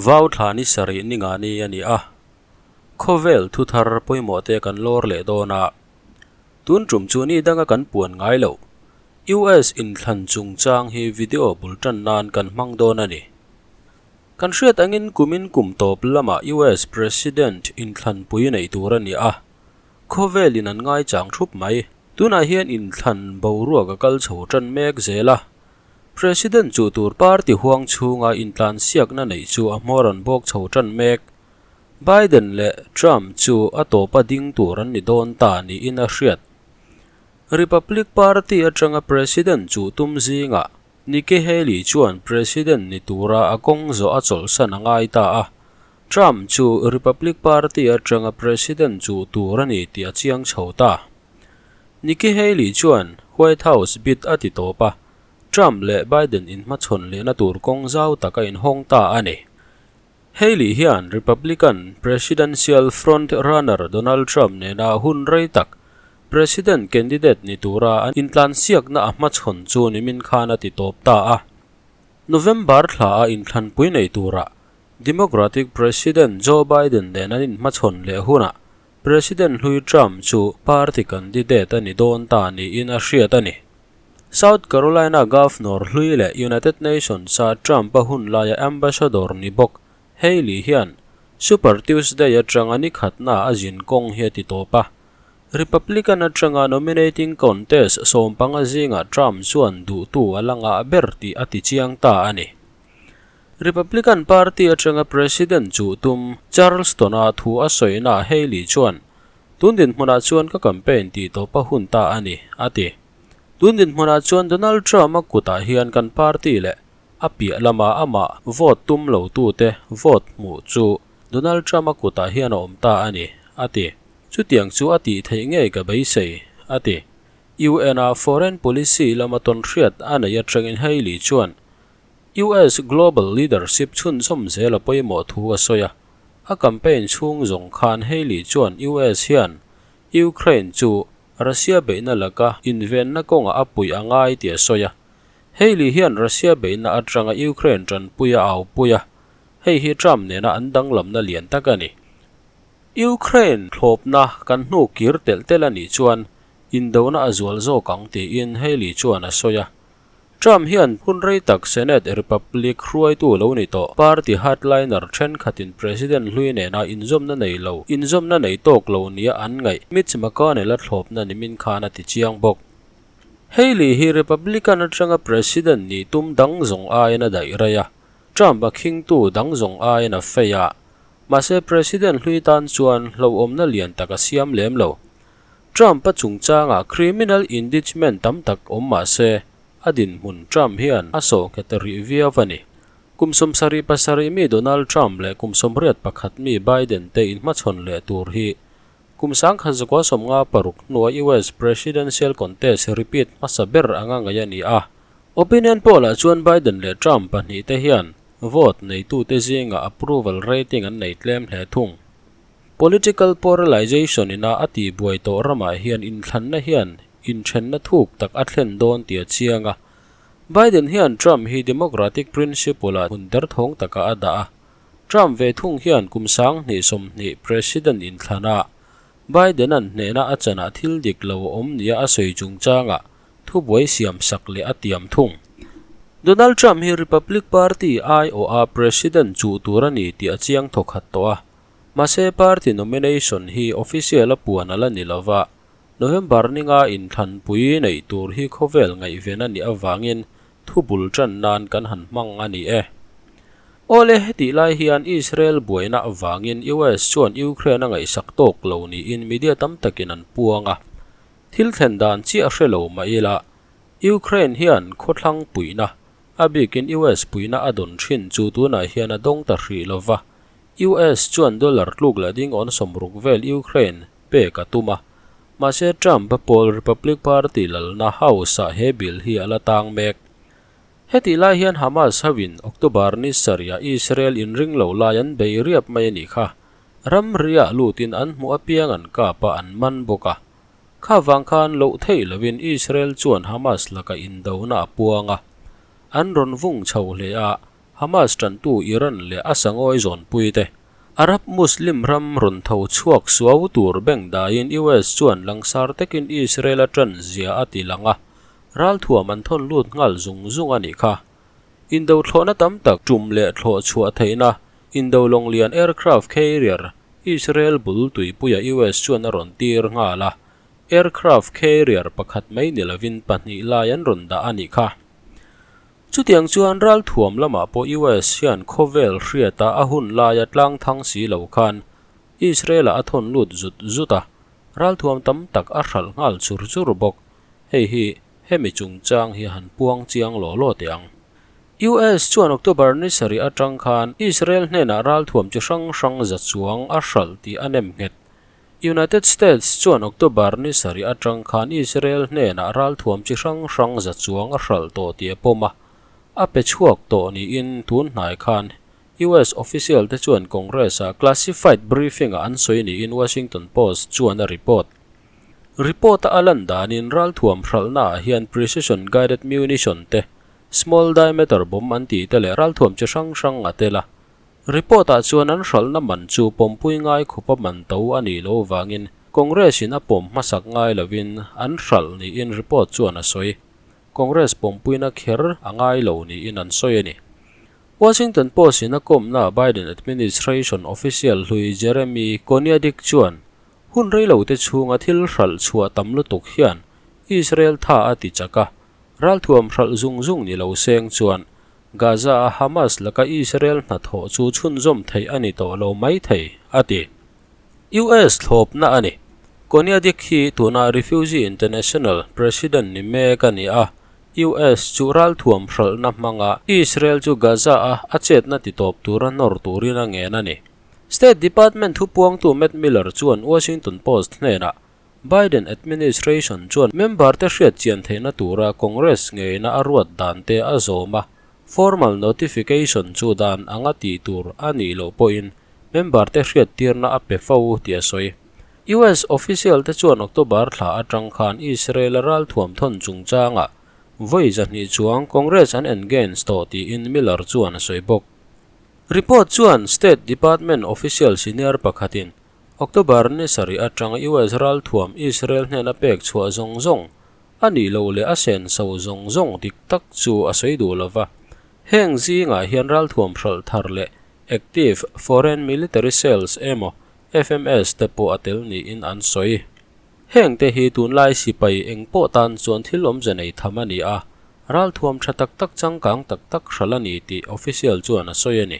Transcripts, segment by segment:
Vau thla ni sarih ni nga ni a ni a, khawvel thu thar pawimawh te kan lawr leh dawn a. Tun tum chu ni danga kan puan ngai loh, US inthlan chungchang hi video bul tan nan kan hmang dawn a ni. Kan hriat angin kumin kum tawp lamah US President inthlanpui neih tur a ni a, khawvelin an ngaichang thup mai. Tunah hian inthlan boruak a kal chho tan mek zel a, President chu tur party huang chhunga intlansiakna neih chu a hmawr an bawk chho tan mek. Biden leh Trump chu a tawpa ding tur an ni dawn ta niin a hriat. Republic Party atanga President chu tum zingah Nikki Haley chuan President ni tura a kawng zawh a chawlhsan a ngai ta a, Trump chu Republic Party atanga President chu tur a ni tih a chiang chho ta. Nikki Haley chuan White House bid a ti tawp a, Trump leh Biden inhmachhawn lehna tur kawng zau tak a inhawng ta a ni. Haley hian Republican presidential front runner Donald Trump nena hun rei tak President candidate ni tura an intlansiakna a hmachhawn chu nimin khan a ti tawp ta a. November thla a inthlanpui nei tura Democratic President Joe Biden nen an inhmachhawn leh hunah President hlui Trump chu party candidate a ni dawn ta niin a hriat a ni. South Carolina Governor hlui leh United Nations-a Trump-a hun laia ambassador ni bawk Haley hian Super Tuesday atanga ni khatna a zin kawng hi a ti tawp a. Republican atanga nominating contest sawmpanga zingah Trump chuan duhtu a la ngah ber tih a ti chiang ta a ni. Republican Party atanga President chuh tum Charleston-a thu a sawina Haley chuan, Tun dinhmunah chuan ka campaign tih tawp a hun ta a ni, a ti. Tun dinhmunah chuan Donald Trump-a kutah hian kan party leh a piah lama amah vote tum lotute vote hmuh chu Donald Trump-a kutah hian a awm ta a ni, a ti. Chutiang chu a tih theih ngei ka beisei, a ti. UN-a foreign policy lama tawnhriat a neih atangin Haley chuan US global leadership chhunzawm zel a pawimawh thu a sawi a, a campaign chhung zawng khan Haley chuan US hian Ukraine chu Russia beihna laka invenna kawngah a puih a ngai tih a sawi a. Haley hian Russia beihna atanga Ukraine tanpui a aupui a, hei hi Trump nena an danglamna lian tak a ni. Ukraine thlawpna kan hnu kir telh telh a nih chuan indona a zual zawk ang tiin Haley chuan a sawi a. Trump hian hun rei tak Senate Republic hruaitu lo ni tawh party hardliner thenkhatin President hlui nena inzawmna nei lo, inzawmna nei tawk lo nia an ngaih Mitch McConnell-a thlawpna nimin khan a ti chiang bawk. Haley hi Republican atanga President nih tum dang zawng aiin a daih rei a, Trump a khingtu dang zawng aiin a fei a, mahse President hlui tan chuan hlauhawmna lian tak a siam lem lo. Trump-a chungchangah criminal indictment tam tak awm mah se, a dinhmun Trump hian a sawh nghet rih viau a ni. Kum 77 mi Donald Trump leh kum 81 mi Biden te inhmachhawn leh tur hi kum 1956 hnua US presidential contest repeat hmasa ber anga ngaih a ni a. Opinion poll-ah chuan Biden leh Trump pahnih te hian vote neitute zingah approval rating an nei tlem hle thung. Political polarization ina a tihbuai tawh ramah hian inthlanna hian inthenna thuk tak a thlen dawn tih a chiang a. Biden hian Trump hi Democratic principle-ah hun derthawng takah a dah a. Trump ve thung hian kum 2020 President inthlanah Biden-a'n hnehna a chanah thil dik lo a awm nia a sawi chungchangah thubuai siamsak leh a tiam thung. Donald Trump hi Republic Party aiawha President chuh tur a ni tih a chiang thawkhat tawh a. Mahse party nomination hi official a puan a la ni lova, November ninga inthlanpui neih tur hi khawvel ngaihven a nih avangin thu bul tan nan kan han hmang a ni e. Awle hetih lai hian Israel buaina avangin US chuan Ukraine a ngaihsak tawk lo niin media tam takin an puang a. Thil thlen dan chiah hre lo mah ila, Ukraine hian khawthlang puihna, a bikin US puihna a dawn thin chu tunah hian a dawng ta hrih lova, US chuan dollar tluk leh ding awn 60 vel Ukraine pek a tum a, mahse Trump a pawl Republic Party lalna House-ah he bill hi a la tang mek. Hetih lai hian Hamas hoin October ni sarihah Israel inring lo lai an bei riap mai a nih kha. Ramriah lutin an hmuh apiang an kap a, an man bawk a. Kha vang khan loh theih lovin Israel chuan Hamas laka indona a puang a, an rawn vung chho hle a. Hamas ṭantu Iran leh a sangawi zawnpuite, Arab Muslim ram rawn tho chhuak suau tur bengdaiin US chuan langsar takin Israel a ṭan zia a tilang a, ralthuam an thawn lut nghal zung zung a nih kha. Indo thlawhna tam tak tum leh thlawh chhuah theihna indo lawng lian aircraft carrier Israel bul tuipuia US chuan a rawn tir nghal a, aircraft carrier pakhat mai ni lovin pahnih lai an rawn dah a nih kha. Chutiang chuan ralthuam lamah pawh US hian khawvel hriata a hun laia tlang thang si lo khan Israel-ah a thawn lut zut zut a, ralthuam tam tak a hralh nghal chur chur bawk. Hei hi hemi chungchang hi han puang chiang law law teh ang. US chuan October ni sarih atang khan Israel hnenah ralthuam chi hrang hrang za chuang a hralh tih a nem nghet. United States chuan October ni sarih atang khan Israel hnenah ralthuam chi hrang hrang za chuang a hralh tawh tih a pawm a, a pe chhuak tawh niin tun hnai khan US official te chuan Congress-a classified briefing-ah an sawi niin Washington Post chuan a report. Report-a a lan danin ralthuam hralhnaah hian precision guided munition te, small diameter bomb an tih te leh ralthuam chi hrang hrang a tel a. Report-ah chuan an hralhna man chu pawmpui ngai khawpa man to a nih loh vangin Congress-in a pawm hmasak ngai lovin an hralh niin report chuan a sawi. Congress pawmpuina kher a ngai lo niin an sawi a ni. Washington Post-in a kawmna Biden administration official hlui Jeremy Koniadik chuan hun reilote chhunga thil hralh chhuah tam lutuk hian Israel tha a ti chak a, ralthuam hralh zung zung ni lo seng chuan Gaza-a Hamas laka Israel hnathawh chu chhunzawm theih a ni tawh lo mai thei, a ti. US thlawpna a ni. Koniadik hi tuna Refugee International President ni mek a ni a, US chu ralthuam hralhna hmanga Israel chu Gaza-a a chetna titawp tura nawr turin a ngen a ni. State Department thupuangtu Matt Miller chuan Washington Post hnenah Biden administration chuan member-te hriat chian theihna tura Congress ngeina a ruat dan te a zawm a, formal notification chu dan anga tih tur a nih loh pawhin member-te hriattirna a pe fo tih a sawi. US official-te chuan October thla atang khan Israel-a ralthuam thawn chungchangah vawi 200 chuang Congress an engage tawh tiin Miller chuan a sawi bawk. Report chuan State Department official senior pakhatin October ni sarih atanga US ralthuam Israel hnena pek chhuah zawng zawng a nih loh leh a senso zawng zawng dik tak chu a sawi duh lo va. Heng zingah hian ralthuam hralh thar leh Active Foreign Military Sales emaw FMS te pawh a tel niin an sawi. Heng te hi tunlai sipai eng pawh tan chuan thil awmze nei tham a ni a, ralthuam tha tak tak changkang tak tak hralh a ni tih official chuan a sawi a ni.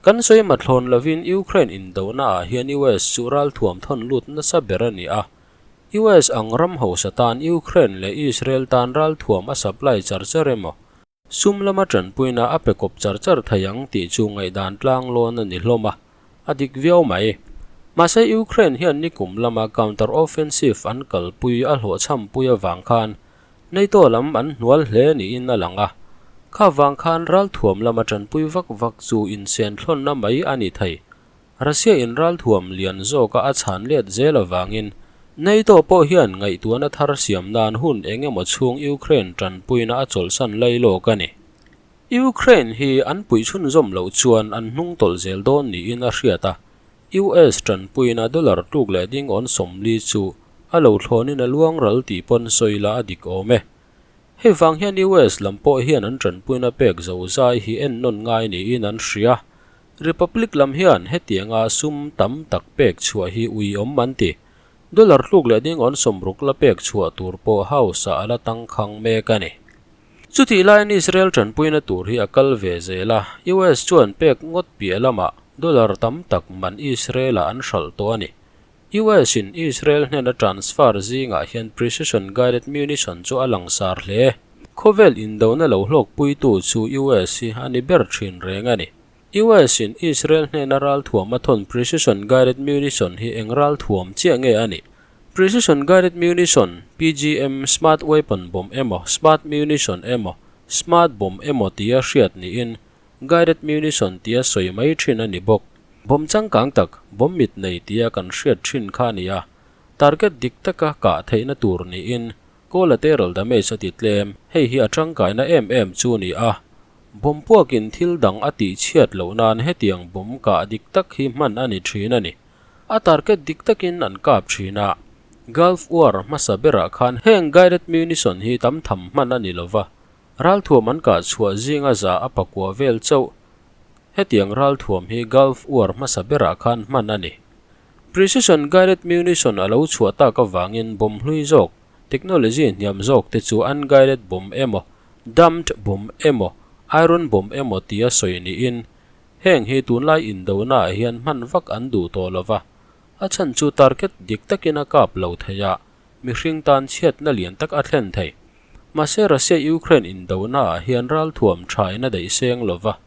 Kan sawi mathlawn lovin Ukraine indohnaah hian US chu ralthuam thawn lut nasa ber a ni a. US ang ram hausa tan Ukraine leh Israel tan ralthuam a supply char char emaw, sum lama tanpuina a pe kawp char char thei ang tih chu ngaihdan tlanglawn a ni hlawm a, a dik viau mai. Mahse Ukraine hian nikum lama counter offensive an kalpui a hlawhchhampui avang khan NATO lam an hnual hle niin a lang a, kha vang khan ralthuam lama tanpui vak vak chu insen thlawnna mai a ni thei. Russia in ralthuam lian zawka a chhan let zel avangin NATO pawh hian ngaihtuahna thar siam nan hun eng emaw chhung Ukraine tanpuina a chawlhsan lai lawk a ni. Ukraine hi an puih chhunzawm loh chuan an hnung tawlh zel dawn niin a hriat a, US tanpuina dollar tluk leh ding awn 40 chu a lo thlawnin a luang ral tih pawn sawi la a dik awm e. Hei vang hian US lam pawh hian an tanpuina pek zo zai hi ennawn ngai niin an hria. Republic lam hian hetianga sum tam tak pek chhuah hi ui awm an ti. Dollar tluk leh ding awn 60 la pek chhuah tur pawh House-ah a la tangkhang mek a ni. Chutih laiin Israel tanpuina tur hi a kal ve zel a, US chuan pek ngawt piah lamah dollar tam tak man Israel-ah an hralh tawh a ni. US in Israel hnena transfer zingah hian precision guided munition chu a langsar hle. Khawvel indona lo hlawkpuitu chu US hi a ni ber thin reng a ni. US in Israel hnena ralthuam a thawn precision guided munition hi eng ralthuam chiah nge a nih? Precision guided munition, PGM, smart weapon bomb emaw, smart munition emaw, smart bomb emaw tia hriat niin guided munition tia sawi mai thin a ni bawk. Bomb changkang tak, bomb mit nei tia kan hriat thin kha a ni a, target dik taka kah theihna tur niin collateral damage a ti tlem, hei hi a tangkaina em em chu a ni a. Bomb puakin thil dang a tihchhiat loh nan hetiang bomb kah dik tak hi hman a ni thin a ni. A target dik takin an kap thin a. Gulf War hmasa berah khan heng guided munition hi tam tham hman a ni lova, ralthuam an kah chhuah zinga za a pakua vel chauh. Hetiang ralthuam hi Gulf War hmasa berah khan hman a ni. Precision guided munition a lo chhuah tak avangin bomb hlui zawk, technology hniam zawk te chu unguided bomb emaw, dumped bomb emaw, iron bomb emaw tia sawi niin heng hi tunlai indonaah hian hman vak an duh tawh lo va, a chhan chu target dik takin a kap lo thei a, mihring tan chhiatna lian tak a thlen thei. Mahse Russia-Ukraine indonaah hian ralthuam thain a daih seng lo va,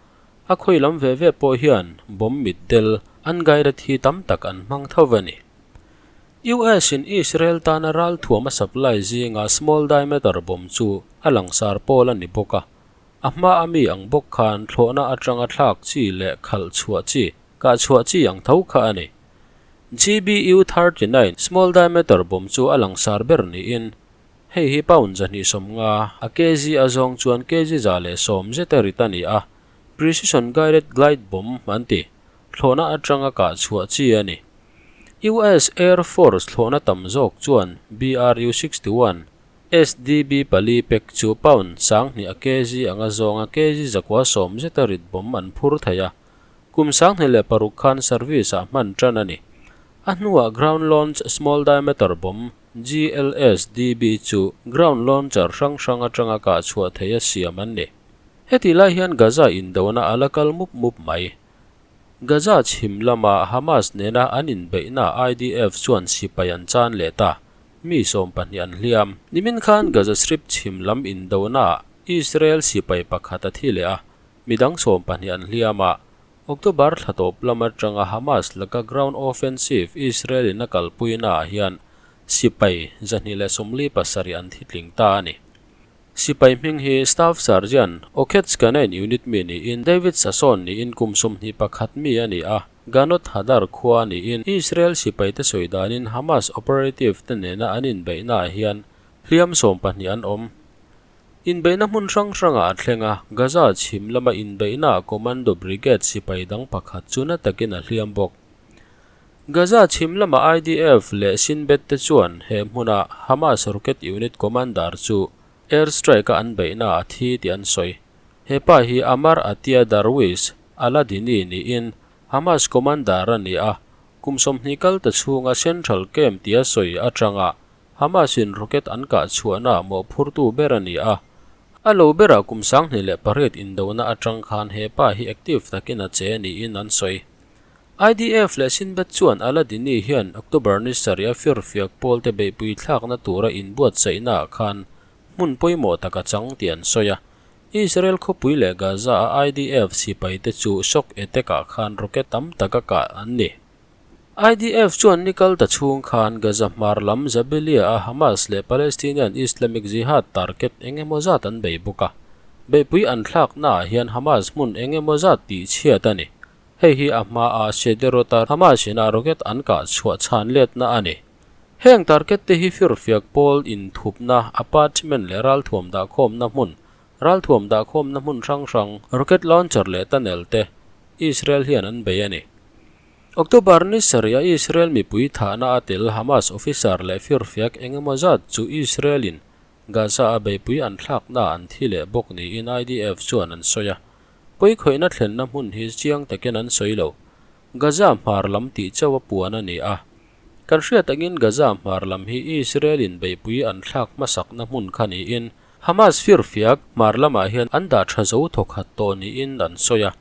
A khawi lam ve ve pawh hian bomb mit del unguided hi tam tak an hmang tho a ni. US in Israel tana ralthuam a supply zinga small diameter bomb chu a langsar pawl a ni bawk a. A hma a mi ang bawk khan thlawhna atanga thlak chi leh khalh chhuah chi, kah chhuah chi ang tho kha a ni. GBU 39 small diameter bomb chu a langsar ber niin Hei hi pound 250, a kg a zawng chuan kg 110 zeta rit a ni a, Precision Guided Glide Bomb an ti. Thlawhna atanga kah chhuah chi a ni. US Air Force thlawhna tam zawk chuan BRU 61, SDB pali pek chu pound 2000 a kg anga zawnga kg 910 zeta rit bomb an phur thei a, kum 2006 khan service-ah hman tan a ni. A hnuah Ground Launch Small Diameter Bomb, GLSDB chu ground launcher hrang hrang atanga kah chhuah theih a siam an ni. Hetih lai hian Gaza indona a la kal mup mup mai. Gaza chhim lama Hamas nena an inbeihna IDF chuan sipai an chan leh ta, mi 20 an hliam. Nimin khan Gaza Strip chhim lam indonaah Israel sipai pakhat a thi leh a, midang 20 an hliam a, October thla tawp lam atanga Hamas laka ground offensive Israel in a kalpuina ah hian sipai 247 an thi tling ta a ni. Sipai hming hi Staff Sergeant Oketz Canine Unit mi niin David Sasson niin kum 21 mi a ni a, Ganot Hadar khua niin Israel sipaite sawi danin Hamas operative te nena an inbeihna ah hian hliam 20 an awm. Inbeihna hmun hrang hrangah a thleng a, Gaza chhim lama inbeihnaah Commando Brigade sipai dang pakhat chu na takin a hliam bawk. Gaza chhim lama IDF leh Shin Bet te chuan he hmuna Hamas rocket unit commander chu air strike-a an beihnaah a thi tih an sawi. He pa hi Amar Attia Darwish Aladini niin Hamas commander a ni a, kum 20 kal ta chhunga Central Camp tia sawi atanga Hamas-in rocket an kah chhuahna mawhphurtu ber a ni a, a lo berah kum 2008 indona atang khan he pa hi active takin a che niin an sawi. IDF leh Shin Bet chuan Aladini hian October ni sarih a firfiak pawlte beihpui thlakna tura inbuatsaihnaah khan hmun pawimawh tak a chang tih an sawi a. Israel khawpui leh Gaza-a IDF sipaite chu shock attack-ah khan rocket tam tak a kah an ni. IDF chuan ni kal ta chhung khan Gaza hmar lam Jabalia-a Hamas leh Palestinian Islamic Jihad target eng emaw zat an bei bawk a. Beihpui an thlaknaah hian Hamas hmun eng emaw zat tih chhiat a ni. Hei hi a hmaa Sederot-a Hamas ina rocket an kah chhuah chhan letna a ni. Heng target te hi firfiak pawl inthupna, apartment leh ralthuam dahkhawmna hmun, ralthuam dahkhawmna hmun hrang hrang, rocket launcher leh tunnel te Israel hian an bei a ni. October ni sarih a Israel mipui thahna a tel Hamas officer leh firfiak eng emaw zat chu Israel-in Gaza a beihpui an thlakna an thi leh bawk niin IDF chuan an sawi a. Pawikhawihna thlenna hmun hi chiang takin an sawi lo. Gaza hmar lam tih chauh a puan a ni a. Kan hriat angin Gaza hmar lam hi Israel-in beihpui an thlak hmasakna hmun kha niin Hamas firfiak hmar lamah hian an dah tha zo thawkhat tawh niin an sawi a.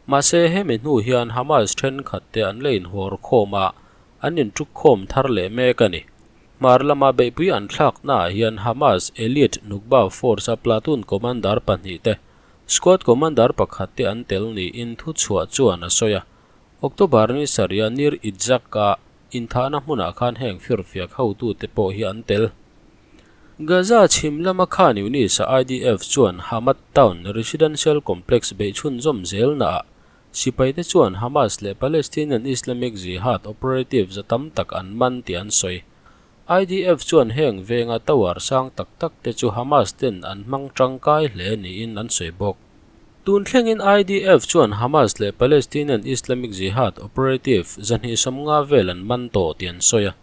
Mahse, hemi hnu hian Hamas thenkhat te an la inhawr khawm a, an intuk khawm thar leh mek a ni. Hmar lama beihpui an thlaknaah hian Hamas elite Nukba Force-a platoon commander pahnih te, squad commander pakhat te an tel niin thuchhuah chuan a sawi a. October ni sarih a Nir Itzhak-a inthahna hmunah khan heng firfiak hotute pawh hi an tel. Gaza chhim lama Khan Yunis-a IDF chuan Hamad Town residential complex beih chhunzawm zelnaah sipaite chuan Hamas leh Palestinian Islamic Jihad operative za tam tak an man tih an sawi. IDF chuan heng venga tower sang tak tak te chu Hamas ten an hmang tangkai hle niin an sawi bawk. Tun thlengin IDF chuan Hamas leh Palestinian Islamic Jihad operative 250 vel an man tawh tih an sawi a.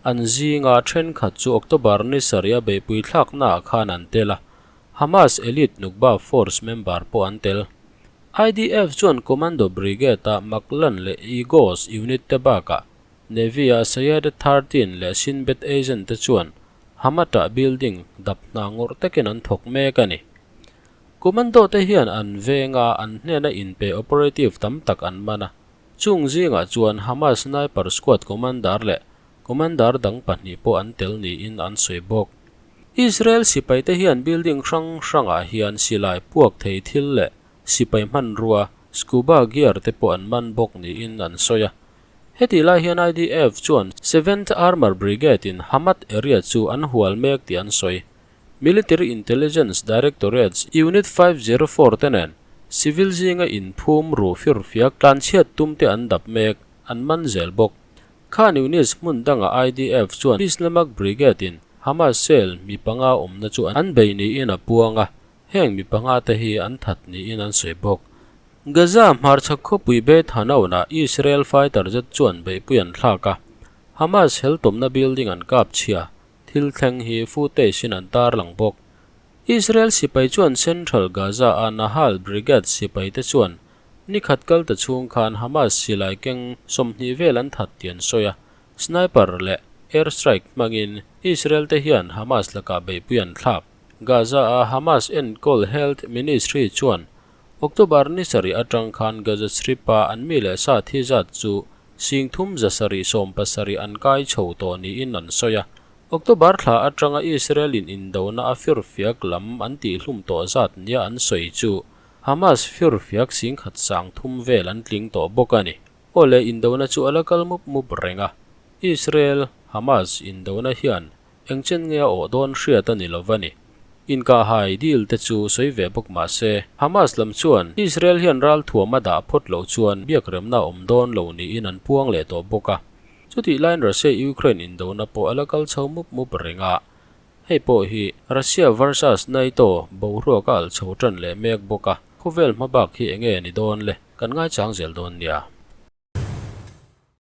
An zinga thenkhat chu October ni sarih a beihpui thlaknaah khan an tel a, Hamas elite Nukba force member pawh an tel. IDF chuan Commando Brigade-a Maglan leh Egoz unit te bakah Navy-a Sayeret 13 leh Shin Bet agent te chuan Hamat-ah building dap hna ngawrh takin an thawk mek a ni. Commando te hian an venga an hnena inpe operative tam tak an man a, chung zingah chuan Hamas sniper squad commander leh commander dang pahnih pawh an tel niin an sawi bawk. Israel sipai te hian building hrang hrangah hian silai puak thei thil leh sipai hmanrua, scuba gear te pawh an man bawk niin an sawi a. Hetih lai hian IDF chuan Seventh Armour Brigade in Hamat area chu an hual mek tih an sawi. Military Intelligence Directorate's Unit 504 te nen civil zinga inphum ru firfiak tlanchhiat tum te an dap mek, an man zel bawk. Khan Yunis hmun danga IDF chuan Islamic Brigade in Hamas cell mi panga awmna chu an bei niin a puang a, heng mi panga te hi an that niin an sawi bawk. Gaza hmarchhak khawpui Beit Hanoun-ah Israel fighter jet chuan beihpui an thlak a, Hamas heltawmna building an kap chhia. Thil thleng hi footage in an tarlang bawk. Israel sipai chuan Central Gaza a Nahal Brigade sipai te chuan nikhat kal ta chhung khan Hamas silai keng 20 vel an that tih an sawi a, sniper leh air strike hmangin Israel te hian Hamas lakah beihpui an thlak. Gaza a Hamas enkawl Health Ministry chuan October ni sarih atang khan Gaza Strip a an mi leh sa thi zat chu 3770 an kai chho tawh niin an sawi a. October thla atanga Israel in indona a firfiak lam an tihhlum tawh zat nia an sawi chu Hamas firfiak 10,030 vel an tling tawh bawk a ni. Aw le indona chu a la kal mup mup reng a. Israel, Hamas indona hian eng chen nge a awh dawn hriat a ni lo va ni. Inkahhai deal te chu sawi ve bawk mah se, Hamas lam chuan Israel hian ral thuam a dah phawt loh chuan biakremna awm dawn lo niin an puang leh tawh bawk a. Chutih laiin Russia-Ukraine indona pawh a la kal chho mup mup reng a. Hei pawh hi Russia versus NATO boruak a alh chho tan leh mek bawk a, khawvel hma bak hi enge ni dawn le, kan ngaichang zel dawn nia.